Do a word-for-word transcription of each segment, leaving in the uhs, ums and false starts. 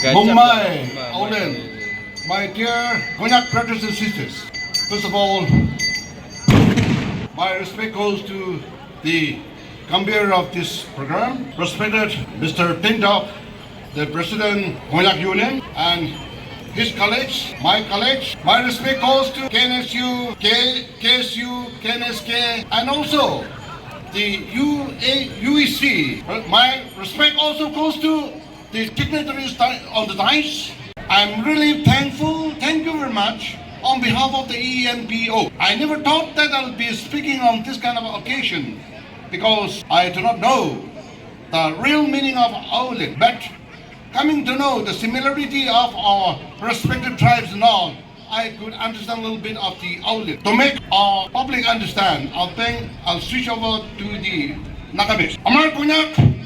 Bongmai, Aolen, my dear Konyak brothers and sisters, first of all, my respect goes to the convener of this program, respected Mister Tindok, the President Konyak Union, and his colleagues, my colleagues. My respect goes to K N S U, K-, K S U, K N S K, and also the U A, U E C. My respect also goes to the dignitaries di-, on the dais. I'm really thankful. Thank you very much on behalf of the E M P O. I never thought that I'll be speaking on this kind of occasion because I do not know the real meaning of Aolen. But coming to know the similarity of our respective tribes and all, I could understand a little bit of the Aolen. To make our public understand, I'll think I'll switch over to the Nagamese. Amar Konyak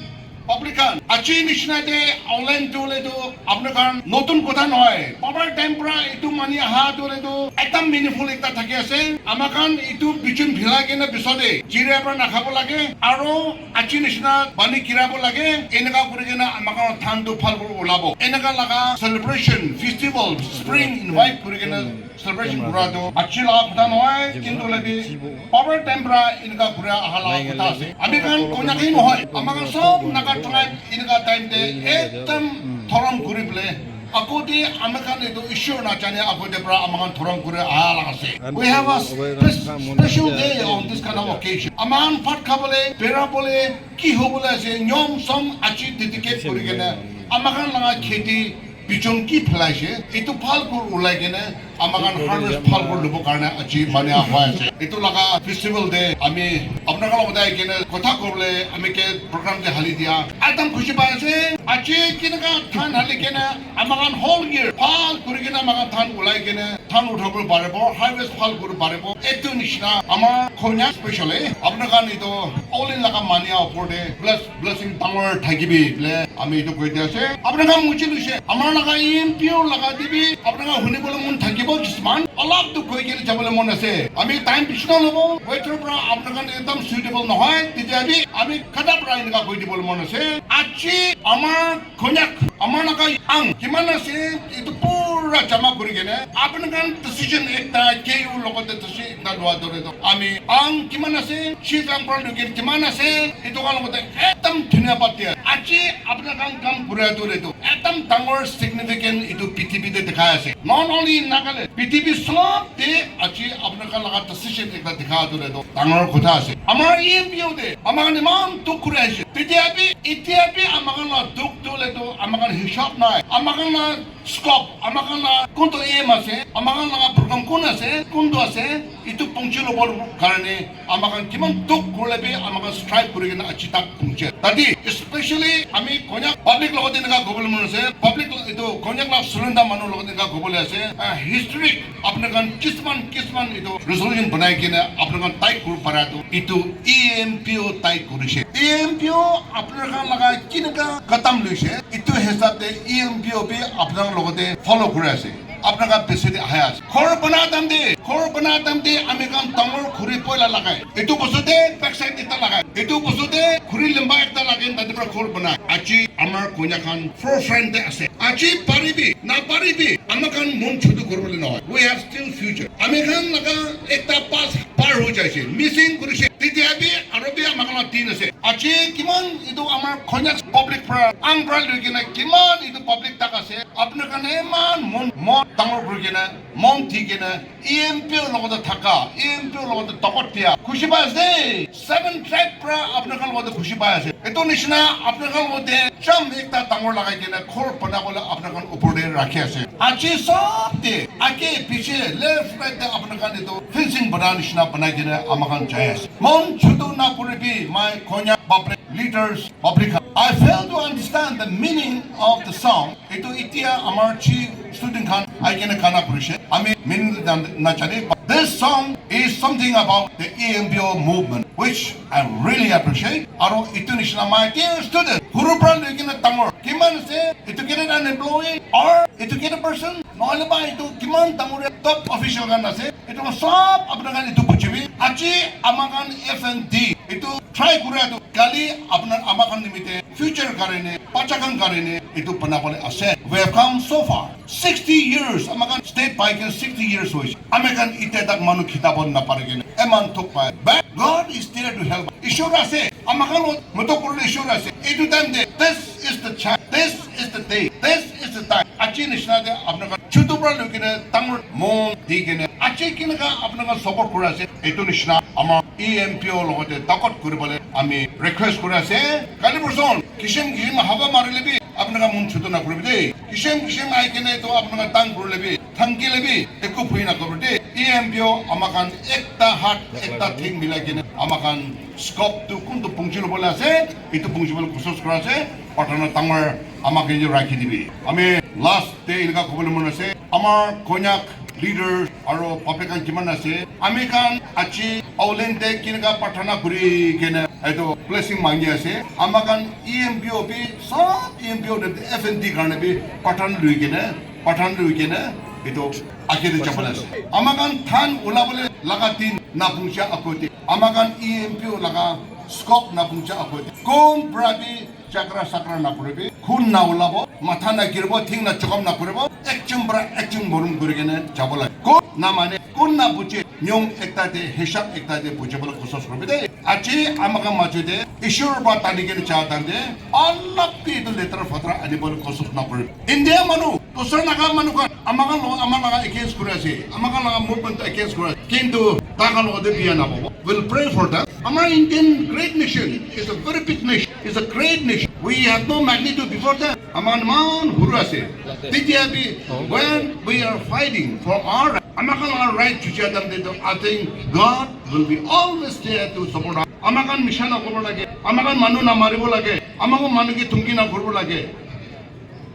public khan, aji nishina te Aolen tu le tu apna khan notun kotha nohoi. Babar time pra itu mani aha tu le tu ekdam meaningful ekta thaki ase. Ama khan itu bichun philai kena bisade jire pra nakhabo lage. Aro aji nishina pani kirabo lage. Eneka kuri kena ama khan than tu phal kuri ulabo. Eneka laga celebration, festival, spring invite kuri kena celebration kura tu aji laga kotha nohoi, kintu hoile bi babar time pra eneka kuri aha laga kotha ase. Ami khan Konyak hi nohoi, ama khan sob Naga tribe eneka time te ekdam dhorom kuri bole, ako te ami khan etu Ishwar na jane ako te pra ama khan dhorom kuri aha laga ase. We have a spe-, special day on this kind of occasion. Ama khan bhat khabole, bera bole, ki hobole ase, nyom som aji dedicate kuri kena ama khan laga kheti bichon ki phelaishe, etu phal kuri ulai kena ama khan harvest phal kuri lubo karne aji mania hoi ase. Etu laga festival te ami apna khan logot ahi kena kotha kobole ami ke program te hali dia ekdam khushi pai ase. Aji kineka than hali kena ama khan whole year phal kuri kena ama khan than ulai kena than uthabole paribo, harvest phal kuri paribo. Etu nishina ama Konyak specially apna khan etu Aolen laga mania upor te bless blessing dangor thakibi bole ami etu koi di ase. Apna khan mujhe lushe, amar laga E M P O laga te bi apna khan huni bole mon thakibo kisman. Olop tu koi kene jabole mon ase. Ami time bishi na lobo. Weather pra apna khan ekdam suitable nohoi. Tetya bi ami khata pra eneka koi dibole mon ase. Aji amar Konyak, amar laga ang kiman ase, etu pura jama kuri kene apna khan decision ekta K U logot te decision ekta lua dore to. Ami ang kiman ase, chief ang pra loike kiman ase, etu khan logot te ekdam dhanyabad dia. Aji apna khan kam kura tu re tu ekdam dangor significant etu P T P te dikhai ase. Not only in Nagaland, P T P sob te aji apna khan laga decision ekta dikha tu re tu dangor kotha ase. Amar E M P O te ama khan iman dukh kuri ase. Tetya bi, etya bi ama khan laga dukh tu le tu ama khan hisab nai. Ama khan laga scope, ama khan laga kuntu aim ase, ama khan laga program kun ase, kuntu ase, etu pongchi lobo karne ama khan kiman dukh kurile bi ama khan strive kuri kena aji tak pongchi. Tate especially ami Konyak public logot eneka kobole mon ase, public lo-, etu Konyak laga Sulunda manu logot eneka kobole ase, ah, historic apna khan kisman kisman etu resolution banai kena apna khan tai kuri para tu etu E M P O tai kurise. E M P O apna khan laga kineka kadam loise, etu hisab te E M P O bi apna khan logot te follow kuri ase. Apna khan piche te ahi ase. Ghor bana time te, ghor bana time te ami khan dangor khuri poila lagai. Etu bostu te backside ekta lagai. Etu bostu te khuri lamba ekta lagai, tate para ghor banai. Aji amar Konyak khan forefront te ase. Aji paribi, naparibi, ama khan mon chutu kuribole nohoi. We have still future. Ami khan laga ekta past par ho jaise. Missing kurise. Tetya bi aro bi ama khan laga din ase. Aji kiman etu amar Konyak public para ang para loi kena kiman etu public tak ase. Apna khan eman mon, mon dangor kuri kena, mon di kena, E M P O logot thaka, E M P O logot tokot dia. Khushi pai ase. Seven tribe para apna khan logot khushi pai ase. Etu nishina apna khan logot jam ekta dangor lagai kena ghor bana bole apna khan upor te rakhi ase. Aji sob te, age piche, left, right te apna khan etu fencing bana nishina banai kena ama khan jai ase. Mon chutu na kuribi, my Konyak public leaders, public. I fail to understand the meaning of the song. Etu etia amar chi student khan ahi kena gana kurise. Ami meaning to jan-, na jane. But this song is something about the E M P O movement, which I really appreciate. Aro etu nishina my dear student, huru para loi kena dangor, kiman ase, educated and employed, or educated person, nohole ba etu kiman dangor top official khan ase, etu khan sob apna khan etu bujibi. Aji ama khan F N D, etu Try kura tu kali apnar ama khan nimite future karone, bacha khan karone etu banabole ase. We have come so far. Sixty years, ama khan state pai kena sixty years hoise. Ami khan itya tak manu khitabon napare kena eman thuk pai. But God is there to help. Ishwar ase, ama khan lo moto kurle Ishwar ase. Etu time te, this is the chance, this is the day, this is the time. Aji nishna te apnar khan chutu pra lukine tangor mon di kene aji kinaka apnar khan support kura ase. Etu nishna ama E M P O logote takot kuribole ami request kuri ase. Kali person kishim kishim hawa marile bi apnar khan mon chutu na kuribi de. Kishim kishim ai kene to apnar khan tang kurile bi, thangkile bi, eku phui na kuribi de. E M P O ama khan ekta hat, ekta thing milai kene ama khan scope tu kuntu pungchi lobole ase, etu pungchi bole kosis kura ase. Pathan dangor ama ke rakhi dibi. Ami last te eneka kobole mon ase, amar Konyak leader aro public khan kiman ase, ami khan aji Aoleang te kineka prarthana kuri kene etu blessing mangi ase. Ama khan E M P O bi sob E M P O te F N T karne bi prarthana lui kene, prarthana lui kene etu age te jabole ase. Ama khan than ulabole laga din na pungcha akote, ama khan E M P O laga scope na pungcha akote, kon pra bi chakra sakra na kuribi, khun na ulabo, matha na giribo, thing na chokam na kuribo, ekjon pra ekjon morom kuri kene jabo lage. Kun na mane, kun na buje, niyom ekta te, hisab ekta te bujibole kosis kuribi de. Aji ama khan majo te Ishwar pra tani kene cha tan te, olop bi etu letera fatera anibole kosis na kuribi. India manu, dusra Naga manu khan ama khan lo, ama laga against kuri ase, ama khan laga movement against kuri ase. Kintu ta khan logote biya na pabo. We'll pray for them. Amar Indian great nation is a very big nation. It's a great nation. We have no magnitude before them. Ama khan iman huru ase. Titya bi, when we are fighting for our right, ama khan our right chucha dam de to, I think God will be always there to support us. Ama khan misha na kobo lage, ama khan manu na maribo lage, ama khan manu ke thumki na koribo lage.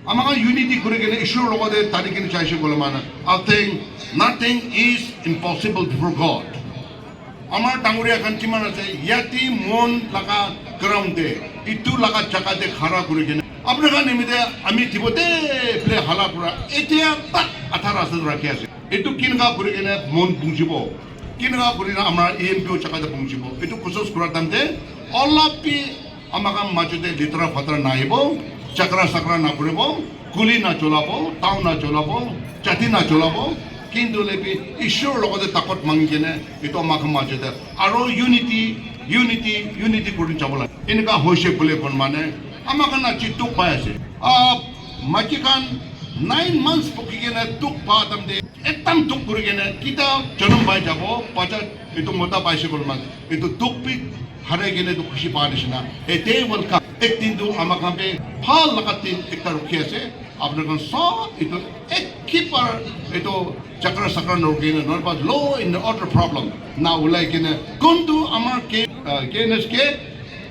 Ama khan unity kuri kene Ishwar logote tani kene chaise koile mane, I think nothing is impossible before God. Amar dangoria khan kiman ase, yate mon laga ground te, itu laga jaga te khara kuri kene, apni khan nimite ami dibo de bole hala kura, etia tak atha rasta rakhi ase. Itu kinka kuri kene mon punjibo, kinka kuri na amar E M P O jaga te punjibo, itu kosis kura time te olop bi ama khan majo te letera fatera na ahibo, chakra sakra na kuribo, guli na cholabo, tao na cholabo, chati na cholabo, kintu lebi Ishwar logote takot mangi kene, itu ama khan majo te aro unity, unity, unity kuri jabo lage. Eneka hoise bole kon mane, ama khan aji dukh pai ase. Ah, maiki khan nine months bhuki kene dukh pa time te, ekdam dukh kuri kene, kita janam pai jabo, bacha, itu mota paise koile mane, itu dukh bi harai kene itu khushi pa nishina. A day will come. Ek din tu ama khan pe bhal laga din ekta rukhi ase. Apni khan sob itu ek hi bar itu chakra sakra norkina, not about law and order problem. Na ulai kene, kuntu amar K, uh, K N S K,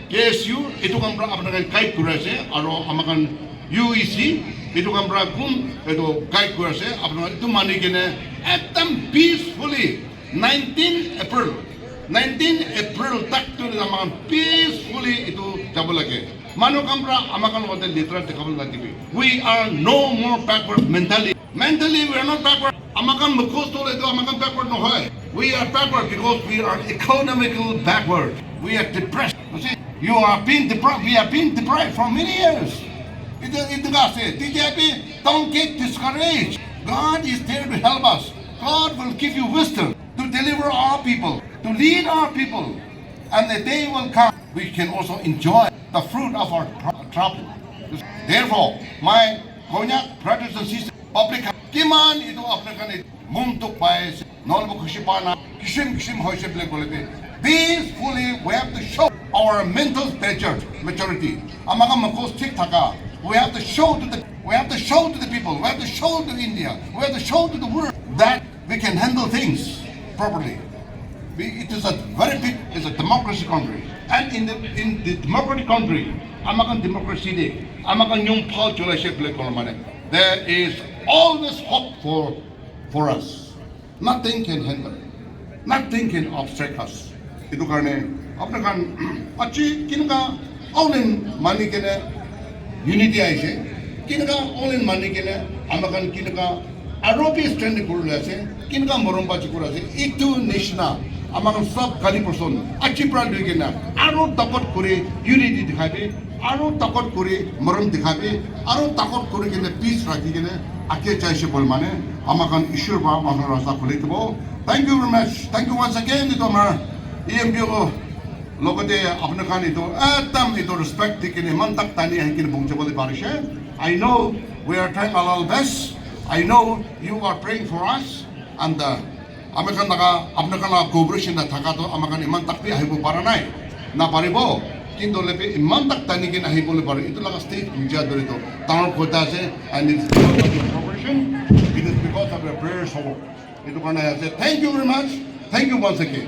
K S U, itu khan pra apni khan guide kuri ase, aro ama khan U E C, itu khan pra kun, itu guide kuri ase, apni khan itu mani kene, ekdam peacefully, nineteen April, nineteen April tak tu ama khan peacefully itu jabo lage. Manu khan pra ama khan logote letera dekhabole na dibi. We are no more backward mentally. Mentally, we are not backward. Ama khan mukhos tole tu ama khan backward nohoi. We are backward because we are economical backward. We are depressed. You see, you are being deprived. We are being deprived for many years. Itu, itu ka ase. T J I P, don't get discouraged. God is there to help us. God will give you wisdom to deliver our people, to lead our people. And the day will come, we can also enjoy the fruit of our tr-, trouble. Therefore, my Konyak brothers and sisters, public, kiman itu apni khan mon dukh pai ase, nolbo khushi pa na, kishim kishim hoise bole koile bi, peacefully we have to show our mental mature-, maturity. Ama khan mukhos thik thaka, we have to show to the, we have to show to the people, we have to show to India, we have to show to the world that we can handle things properly. We, it is a very big, it's a democracy country. And in the, in the democratic country, ama khan democracy de, ama khan niyom bhal cholai se bole koile mane, there is always hope for, for us. Nothing can hinder, nothing can obstruct us. Itu karne, apni khan, aji kinka Aoleang mani kene unity aise. Kinka Aoleang mani kene ama khan kinka aro bi strengthen kuri ase. Kinka morom bachi kuri ase. Itu nishna Ama khan sob gari person aji pra lui kena aro takot kuri unity dikhai bi, aro takot kuri morom dikhai bi, aro takot kuri kena peace rakhi kena age jai se bol mane ama khan Ishwar ba ama khan rasta khuli dibo. Thank you very much. Thank you once again. Itu amar E M P O logote apna khan itu ekdam itu respect di kena iman tak tani ahi kena bongche bole parise. I know we are trying our best. I know you are praying for us and uh, ami khan laga apna khan laga cooperation na thaka to ama khan iman tak bi ahibo para nai, na paribo. Kintu lepe iman tak tani kena ahi bole pare itu laga stage buja dore to dangor kotha ase and it's because of your cooperation, it is because of your prayers. Itu karne ase. Thank you very much. Thank you once again.